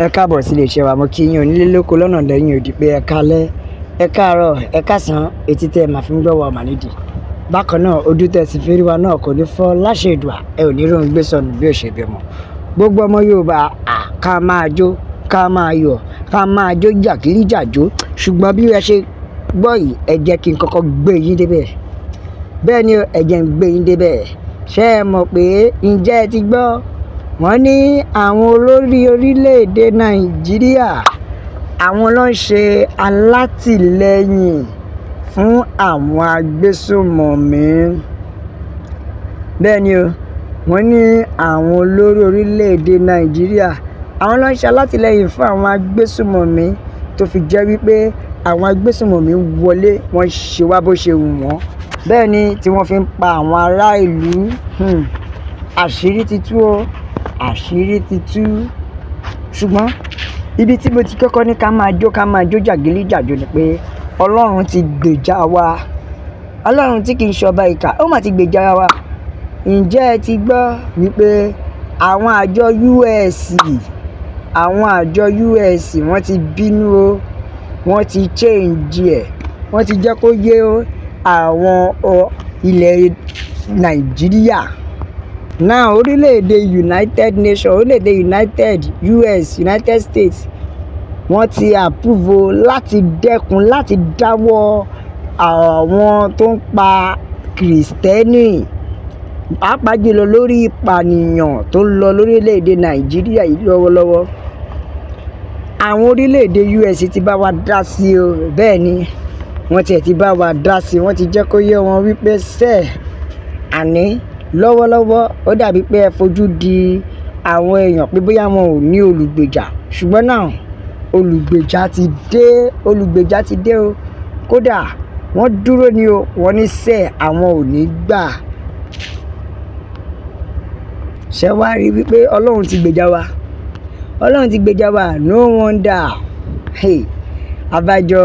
Ẹ káàbọ̀ sí iléeṣẹ́ wa. Mo kí yín onílé lóko lọ́nà lẹ́yìn òdì pé ẹ kálẹ́, ẹ káàárọ̀, ẹ káàsán, etí tẹ́ ẹ máa fi ń gbọ́ wa mà nídìí. Bákan náà, ojú tẹ́ ẹ sì fi rí wa náà kò ní fọ́ láṣẹ Èdùà, ẹ ò ní róhun gbé sọnù bí ò ṣe bímọ. Gbogbo ọmọ Yorùbá, à ká máa jó, ká máa yọ̀, ká máa jó jàgídíjàjó. Ṣùgbọ́n bí ẹ ṣe gbọ́ yìí, ẹ jẹ́ kí n kọ́kọ́ gbé yín débẹ̀. Bẹ́ẹ̀ ni, ẹ jẹ́ n gbé yín débẹ̀. Ṣé ẹ mọ̀ pé ǹjẹ́ ẹ ti gbọ́? Wọ́n ní àwọn olórí orílẹ̀-èdè Nàìjíríà, àwọn ló ń ṣe alátìlẹ́yìn fún àwọn agbésùmọ̀mí. Bẹ́ẹ̀ ni o, wọ́n ní àwọn olórí orílẹ̀-èdè Nàìjíríà, àwọn ló ń ṣe alátìlẹ́yìn fún àwọn agbésùmọ̀mí, tó fi jẹ́ wípé àwọn agbésùmọ̀mí wọlé, wọ́n ṣe wá bó ṣe wù wọ́n. Bẹ́ẹ̀ ni tí wọ́n fi ń pa àwọn ará ìlú. Àṣírí ti tú o, àṣírí ti tú. Ṣùgbọ́n ibi tí mo ti kọ́kọ́ ní ká máa jó, ká máa jó jàgídíjàjó ni pé Ọlọ́run ti gbèjà wa. Ọlọ́run tí kì í ṣọba ìkà, ó mà ti gbèjà wa. Ǹjẹ́ ẹ ti gbọ́ wípé àwọn àjọ US, àwọn àjọ US wọ́n ti bínú o, wọ́n ti change ẹ̀, wọ́n ti jẹ́ kó yé o àwọn ilẹ̀ Nàìjíríà. Now orílẹ̀-èdè United Nations, orílẹ̀-èdè United US, United States, wọ́n ti approve o láti dẹ́kun, láti dáwọ́ àwọn tó ń pa Kìrìsìtẹ́nì, pàápàá jùlọ lórí ìpànìyàn tó ń lọ lórílẹ̀-èdè Nàìjíríà yìí lọ́wọ́lọ́wọ́. Àwọn orílẹ̀-èdè US ti bá wa dá sí o. Bẹ́ẹ̀ ni, wọ́n tiẹ̀ ti bá wa dá sí, wọ́n ti jẹ́ kó yé wọn wípé sẹ́ẹ̀ àní lọ́wọ́lọ́wọ́ ó dàbí pé ẹ fojú di àwọn èèyàn pé bóyá wọn ò ní olùgbèjà. Ṣùgbọ́n náà olùgbèjà ti dé, olùgbèjà ti dé o. Kódà wọ́n dúró ni o, wọ́n ní sẹ́ẹ̀ àwọn ò ní gbà. Ṣé wàá rí wípé Ọlọ́run ti gbèjà wa? Ọlọ́run ti gbèjà wa, no wonder. Hey, abájọ.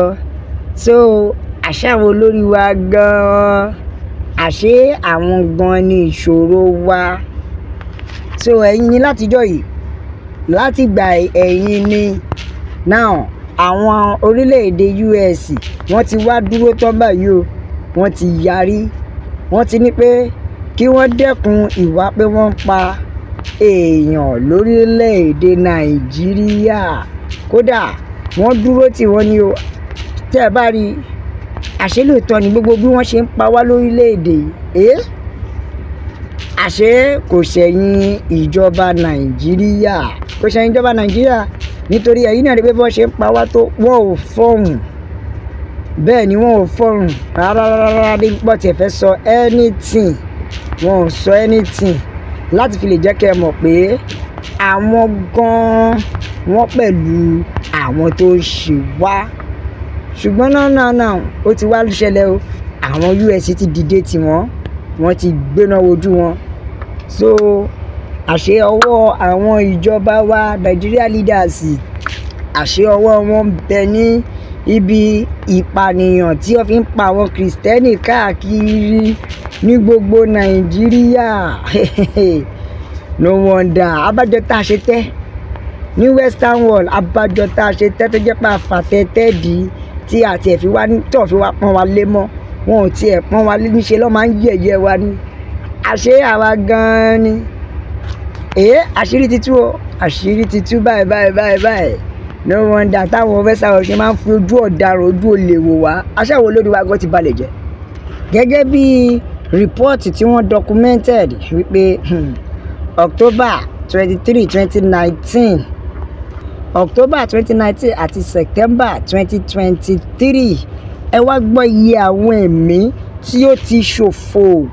So àṣà àwọn olórí wa gan-an, àṣé àwọn gan-an ni ìṣòro wa. So ẹ̀yin ni látijọ́ yìí, látìgbà ẹ̀yin ni. Now àwọn orílẹ̀-èdè US wọ́n ti wá dúró tán báyìí o, wọ́n ti yarí, wọ́n ti ní pé kí wọ́n dẹ́kun ìwà pé wọ́n ń pa èèyàn lórílẹ̀-èdè Nàìjíríà. Kódà wọ́n dúró tí wọ́n ní o. Tẹ́ ẹ bá rí, àṣé lóòótọ́ ni gbogbo bí wọ́n ṣe ń pa wá lórílẹ̀-èdè yìí. Àṣé kò ṣẹ̀yìn ìjọba Nàìjíríà, kò ṣẹ̀yìn ìjọba Nàìjíríà, nítorí ẹ̀yin náà rí pé bí wọ́n ṣe ń pa wá tó, wọ́n ò fọhùn. Bẹ́ẹ̀ ni, wọ́n ò fọhùn rárá rárá bí pọ̀ tí ẹ fẹ́ sọ anything. Wọ́n ò sọ anything láti fi lè jẹ́ kí ẹ mọ̀ pé àwọn gan-an wọ́n pẹ̀lú àwọn tó ń ṣe wá. Ṣùgbọ́n náà náà náà ó ti wá ṣẹlẹ̀ o. Àwọn US ti dìde tì wọ́n, wọ́n ti gbéná wojú wọn. So àṣé ọwọ́ àwọn ìjọba wa, Nigeria leaders, àṣé ọwọ́ wọn ń bẹ ní ibi ìpànìyàn tí wọ́n fi ń pa àwọn Kìrìsìtẹ́nì káàkiri ní gbogbo Nàìjíríà. No wonder. Abájọ tá a ṣe tẹ́ ní Western world, abájọ tá a ṣe tẹ́ tó jẹ́ pé àfàtẹ́tẹ́ dì í tí àti ẹ̀ fi wá tó fi wá pọ́n wa lé mọ́. Wọn ò tiẹ̀ pọ́n wa lé, níṣe ló máa ń yẹ̀yẹ́ wa ni. Àṣé àwa gan-an ni. Èé, àṣírí ti tú o, àṣírí ti tú báyìí báyìí báyìí báyìí. No wonder táwọn Western world ṣe máa ń fi ojú ọ̀daràn, ojú olè wò wá. Àṣé àwọn olórí wa gan ti balẹ̀ jẹ́. Gẹ́gẹ́ bí report tí wọ́n documented wípé October 23, 2019, October 2019 àti September 2023, ẹ wá gbọ́ iye àwọn ẹ̀mí tí ó ti ṣòfò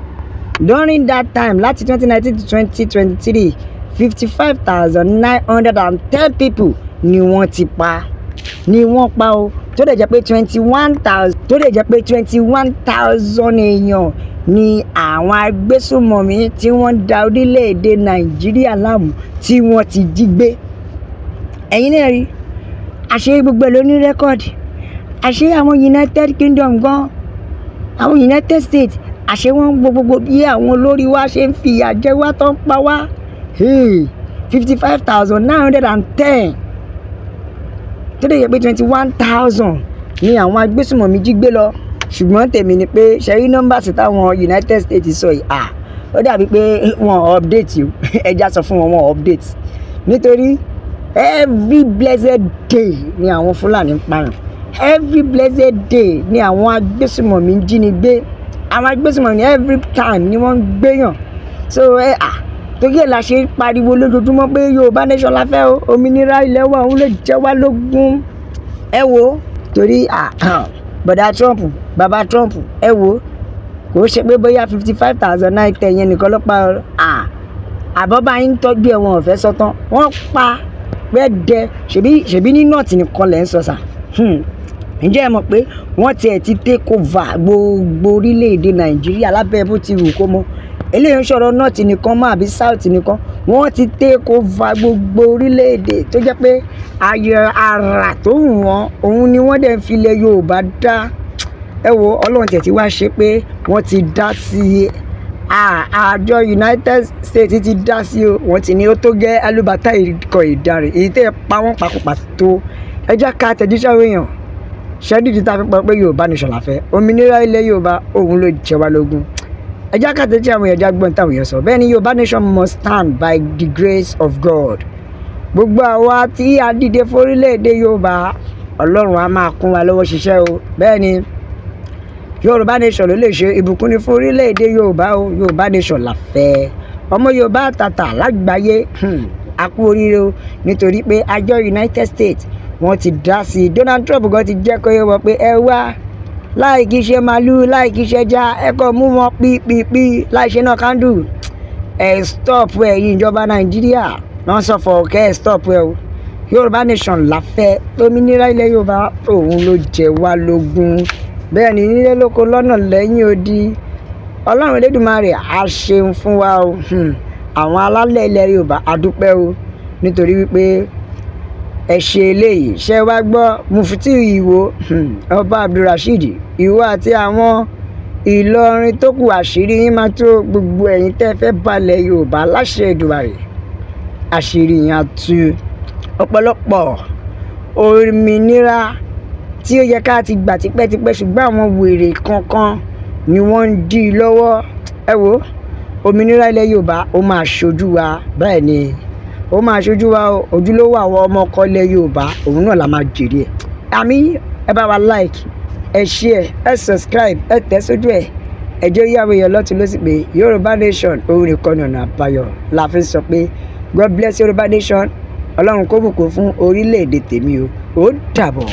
during that time láti 2019 to 2023: 55,910 people ni wọ́n ti pa, ni wọ́n pa o, tó dẹ̀ jẹ́ pé 21,000, tó dẹ̀ jẹ́ pé 21,000 èèyàn ni àwọn agbésùmọ̀mí tí wọ́n ń da orílẹ̀-èdè Nàìjíríà láàmú tí wọ́n ti jí gbé. Ẹ̀yin náà rí, àṣé gbogbo ẹ̀ ló ní record. Àṣé àwọn United Kingdom gan, àwọn United States, àṣé wọ́n ń gbogbo bí àwọn olórí wa ṣe ń fìyà jẹ wá tó ń pa wá. 55,910. Tó dẹ̀ yẹ pé 21,000 ni àwọn agbésùmọ̀mí jí gbé lọ. Ṣùgbọ́n tèmi ni pé ṣẹ́rí nọ́mbà sí táwọn United States sọ yìí, ó dàbí pé wọ́n update o. Ẹja sọ fún wọn, wọ́n update, nítorí every blessed day ni àwọn Fúlàní ń pààyàn, every blessed day ni àwọn agbésùmọ̀mí ń jínigbé, àwọn agbésùmọ̀mí every time ni wọ́n ń gbéyàn. So ẹ torí ẹ̀ la ṣe ń pariwo lójoojúmọ́ pé Yorùbá nation la fẹ́ o, òmìnira ilẹ̀ wa òun ló jẹ́ wá lógún. Ẹ wo, torí bọ̀dá Trump, bàbá Trump, ẹ wo, kò ṣe pé bóyá 55,910 yẹn nìkan ló pa àbọ̀bá yín tọ́jú ẹ̀, wọn ò fẹ́ sọ tán. Wọ́n pa pẹ́ẹ́dẹ́. Ṣèbí ní North nìkan lẹ̀ ń sọ sà. Ǹjẹ́ ẹ mọ̀ pé wọ́n tiẹ̀ ti take over gbogbo orílẹ̀-èdè Nàìjíríà lábẹ́ bó ti wù kó mọ́? Eléyìí ń sọ̀rọ̀ North nìkan mọ́ àbí South nìkan. Wọ́n ti take over gbogbo orílẹ̀-èdè, tó jẹ́ pé ayọ̀ ara tó wù wọ́n òun ni wọ́n dẹ̀ ń fi ilẹ̀ Yorùbá dá. Ẹ wo, Ọlọ́run tẹ̀ tí wá ṣe pé wọ́n ti dá sí i. Àjọ United States ti dá sí o. Wọ́n ti ní ó tó gẹ́, alúbátà ikọ̀ ìdarè èyí tẹ́ ẹ pa wọ́n pakópa tó. Ẹ jẹ́ ká tẹ̀jíṣẹ́ àwọn èèyàn ṣẹ́dídì tá a fi pa pé Yorùbá nation la fẹ́, òmìnira ilẹ̀ Yorùbá òun ló jẹ wá lógún. Ẹ jẹ́ ká tẹ̀jíṣẹ́ àwọn èèyàn, já gbọ́n táwọn èèyàn sọ. Bẹ́ẹ̀ ni, Yorùbá nation must stand by the grace of God. Gbogbo àwa tí a dìde fórílẹ̀-èdè Yorùbá, Ọlọ́run á máa kún wa lọ́wọ́ ṣiṣẹ́ o. Bẹ́ẹ̀ ni, Yorùbá nation ló lè ṣe. Ìbùkún ni fún orílẹ̀-èdè Yorùbá o. Yorùbá nation la fẹ́. Ọmọ Yorùbá àtàtà lágbàáyé, a kú oríire o, nítorí pé àjọ United States wọ́n ti dá sí i. Donald Trump gan ti jẹ́ kó yé wọn pé ẹ wá, láì kí ṣe màálù, láì kí ṣe já, ẹ kọ́ mú wọn pípípí, láì ṣe náà kándù. Ẹ stop ẹ yìí, ìjọba Nàìjíríà wọ́n sọ fọ kẹ́ ẹ stop ẹ o. Yorùbá nation la fẹ́, òmìnira ilẹ̀ Yorùbá òun ló jẹ wá lógún. Bẹ́ẹ̀ ni, nílé lóko lọ́nà lẹ́yìn odi, Ọlọ́run Elédùmarè á ṣeun fún wa o. Àwọn alálẹ̀ ilẹ̀ Yorùbá, a dúpẹ́ o, nítorí wípé ẹ ṣe eléyìí. Ṣe wá gbọ́, Mufti Ìwó, Ọba Abdulrasheed Ìwó àti àwọn Ìlọrin tó kù, àṣírí yín máa tó. Gbogbo ẹ̀yin tẹ́ fẹ́ balẹ̀ Yorùbá, láṣẹ Èdùmàrè, àṣírí yín á tú. Ọ̀pọ̀lọpọ̀ òmìnira tí ó yẹ ká ti gbà tipẹ́tipẹ́, ṣùgbọ́n àwọn wèrè kankan ni wọ́n ń dí i lọ́wọ́. Ẹ wo, òmìnira ilẹ̀ Yorùbá ó máa ṣojú wa. Bẹ́ẹ̀ ni, ó máa ṣojú wa o. Ojúlówó àwọn ọmọ ọkọ ilẹ̀ Yorùbá òun náà la máa jèrè ẹ̀. Àmì, ẹ bá wa like, ẹ share, ẹ subscribe, ẹ tẹ̀ sójú ẹ̀. Ẹ jẹ́ yí àwọn èèyàn lọ́tún lọ́sì pé Yorùbá nation òun nìkan ní ọ̀nà àbáyọ la fi sọ pé God bless Yorùbá nation. Ọlọ́run kó bùkún fún orílẹ̀-èdè tèmi o. Ó dàbọ̀.